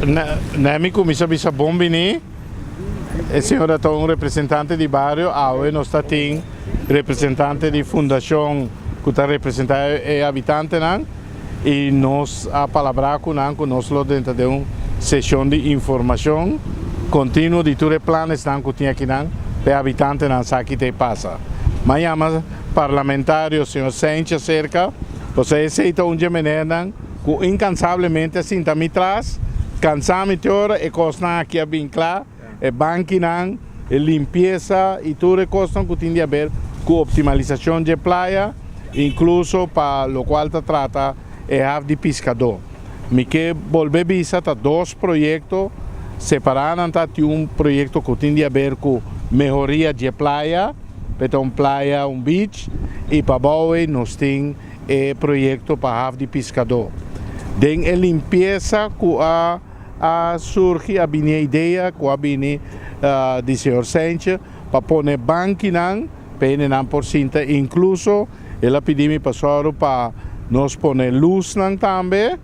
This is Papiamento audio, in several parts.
Na mi kuminsá bisa bon biní. E señora ta un representante di bario. Awe nos ta tin representante di fundashon ku ta representá e habitantenan i nos a palabrá ku nan ku nos lo drenta den un seshon di informashon kontinuo di tur e planesnan ku tin akinan pa e habitantenan sa ki ta e pasa. M'a yama parlamentario señor Sanchez aserka pasobra esei ta un dje menernan ku inkansablemente a sinta mi tras, kansa mi te ora e kosnan aki a bin kla, e bankinan, e limpiesa i tur e kosnan ku tin di haber ku optimalisashon dje playa, inkluso pa lokual ta trata e haf di piskadó. Mi ke bolbe bisa ta dos proyekto separá nan ta, tin un proyekto ku tin di haber ku mehoria dje playa, pe ta un playa, un beach, i pabou ei nos tin e proyekto pa haf di piskadó. Den e limpiesa ku a a surgi a bini e idea ku a bini di señor Sanchez pa pone bankinan pa hendenan por sinta inkluso el a pidi mi pa sòru pa nos pone lusnan tambe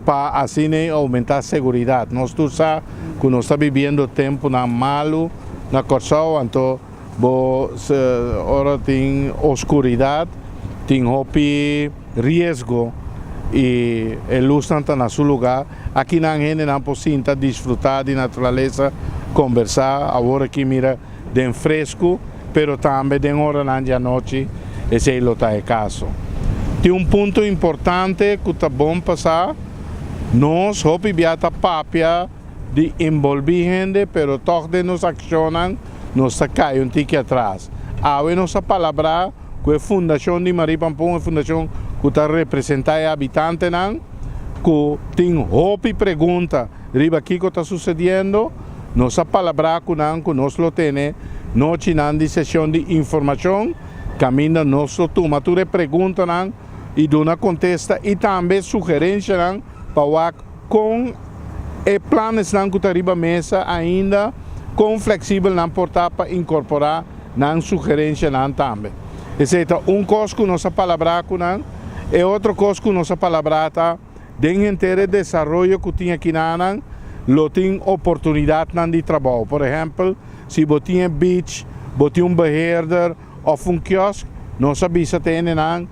pa asina ei oumentá seguridat. Nos tur sa ku nos ta bibiendo tempunan malu na Kòrsou anto Bo ora tin oscuridat tin hopi riesgo y e lusnan ta na su lugar. Akinan hendenan por sinta disfruta di naturalesa, combersa, awor aki mira den fresco, pero tambe den oranan di anochi esey lo ta e caso. Tin un punto importante cu ta bon pa sa, nos hopi bia ta papia di enbolbí hende, pero tòg den nos akshonnan nos ta kai un tiki atras. Awe nos a palabrá ku e Fundashon di Marie Pampun, e fundashon ku ta representá e habitantenan, ku tin hopi pregunta riba kiko ta susediendo. Nos a palabrá ku nan ku nos lo tene nochinan di seshon di informashon kaminda nos lo tuma tur e preguntanan i duna kontesta i tambe sugerenshanan pa wak Kon e planesnan ku ta riba mesa ainda, kon fleksibel nan por ta pa inkorporá nan sugerensianan tambe. Esei ta un kos ku nos a palabrá ku nan. E otro kos ku nos a palabrá ta, den henter e desaroyo ku tin akinanan, lo tin oportunidatnan di trabou. Por ehèmpel, si bo tin e beach, bo tin un beheerder òf un kiosk, nos a bisa ta hendenan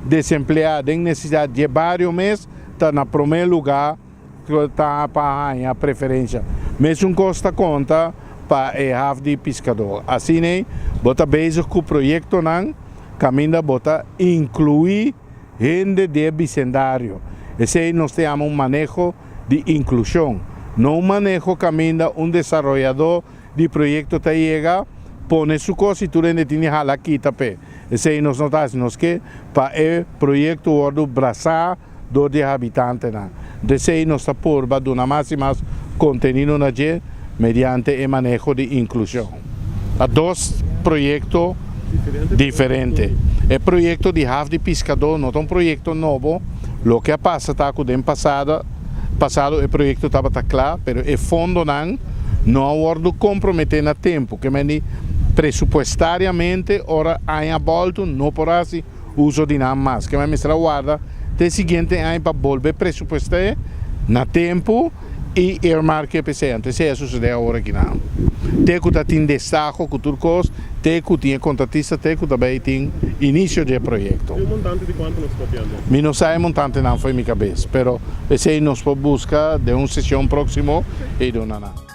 desempleá den nesesidat dje bario mes, ta na promé lugá ku ta pa haña preferensha. Mesun kos ta konta pa e haf di piskadó. Asina bo ta bezig ku proyektonan kaminda bo ta inkluí hende di e bisendario. Esei nos ta yama un maneho di inklushon, no un maneho kaminda un desaroyadó di proyekto ta yega, pone su kos i tur hende tin di hala kita p'e. Esei nos no ta hasi. Nos ke pa e proyekto wòrdu brasá dor di e habitantenan. D'esei nos ta purba duna mas i mas kontenido na dje mediante e maneho di inklushon. Ta dos proyekto diferente. E proyekto di haf di piskadó no ta un proyekto nobo. Loke a pasa ta ku den pasado pasado e proyekto tabata kla, pero e fondonan no a wòrdu komprometé na tempu. Ke mende presupuestariamente ora aña bòltu no por hasi uso di nan mas. Ke mende mester a warda te e siguiente aña pa bolbe presupuest'é na tempu i earmark'é p'esei. Anto esei a susedé awor akinan. Te ku ta tin destaho ku tur kos, te ku tin e kontratista, te ku ta bai tin inisio di e proyekto. E montante di kuantu nos papiando? Mi no sa e montantenan fo'i mi kabes, pero esei nos por buska den un sesion próksimo i duna nan.